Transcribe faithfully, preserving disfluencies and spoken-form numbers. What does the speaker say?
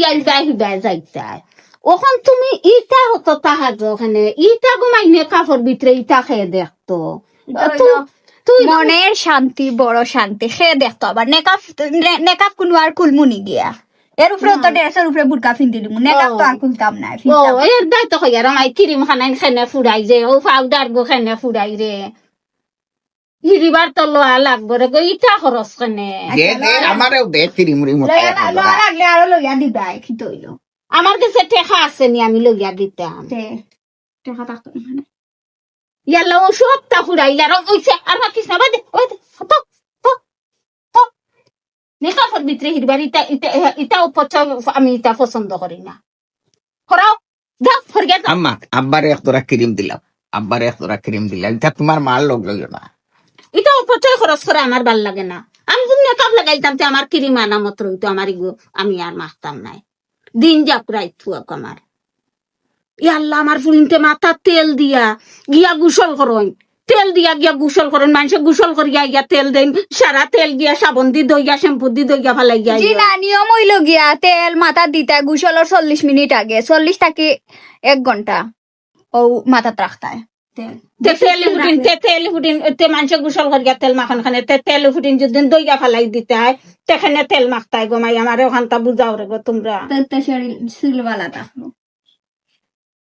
যাইতায়, হিবায় যাইতায়। অখন তুমি ইতা হতো তাহাজ ওখানে, ইতা ঘুমাইনে কাপড় ভিতরে ইতা খেয়ে দেখতো। ইতা তুই, হইলো তুই মনের শান্তি, বড় শান্তি। খেয়ে দেখতো আবার নেকাব, নে-, নেকাব কুনু আর কুলমুনি গিয়া। এর উপরে তো না। ড্রেসের উপরে বুরকা ফিন্দি দিমু। নেকাব তো আর ও। খুলতাম না, ও, ফিরতাম। এর দায় তো কইয়ার, আমার ক্রিম খানাইন খেনে ফুরাই রে, ও পাউডার গো খেনে ফুরাই রে। হিরিবার তো লওয়া লাগবো রে গো, ইটা খরচ কেনে? দে, দে, লওয়া লাগ- আমারেও দে, ক্রিম রিম লওয়া খাই লা-, এখন লওয়া লওয়া। লাগলে আরো লইয়া দিবায়, কিতা অইলো? আমার গেছে টেকা আছে নি, আমি লইয়া দিতাম। দে, টেকা থাকতো না মানে। ইয়াল্লা, ও সবতা ফুরাইলা, আর ওই সে, আর মাতিস না, বাদে, ওই দে, তো, তো, তো। নেকাফর ভিতরে হিরবার ইটা, ইটা, ইটা অপচয়, আমি ইটা পছন্দ করি না। হরাও, যাও, হরিয়া যাও। আম্মা, আব্বারে এক জোড়া ক্রিম দিলাও, আব্বারে এক জোড়া ক্রিম দিলাও, ইটা তুমার মার লগ লইও না। ইটা অপচয় খরচ করা আমার ভালা লাগে না। আমি যদি নেকাফ লাগাইতাম, তে আমার ক্রিম আনামত রইতো, আমার ইগু, আমি আর মাখতাম নায়। দিন যাক রাইত ফুয়াক আমার। ইয়াল্লা, আমার ফুরিন্তে মাথাত তেল দিয়া গিয়া গোসল করইন। তেল দিয়া গিয়া গোসল করইন। মানষে গোসল করিয়া আইয়া তেল দেইন। সারা তেল গিয়া সাবন দি ধইয়া, শ্যাম্পু দি ধইয়া ফালাইয়া জি আইয়া। না, নিয়ম অইলো গিয়া তেল মাথাত দিতা গোসলর চল্লিশ মিনিট আগে, চল্লিশ থাকি এক ঘন্টা ও মাথাত রাখতায় তেল। তে তেল ফুটিন, তে তেল ফুটিন, তে মানষে গোসল করিয়া তেল মাখন খানে, তে তেল ফুটিন যদি ধইয়া ফালাই দিতায়, তে কেনে তেল মাখতায় গো মাই, আমারে অখানতা বুঝাও রে গো তুমরা। তো, তো শরীর চুল বালা থাকবো।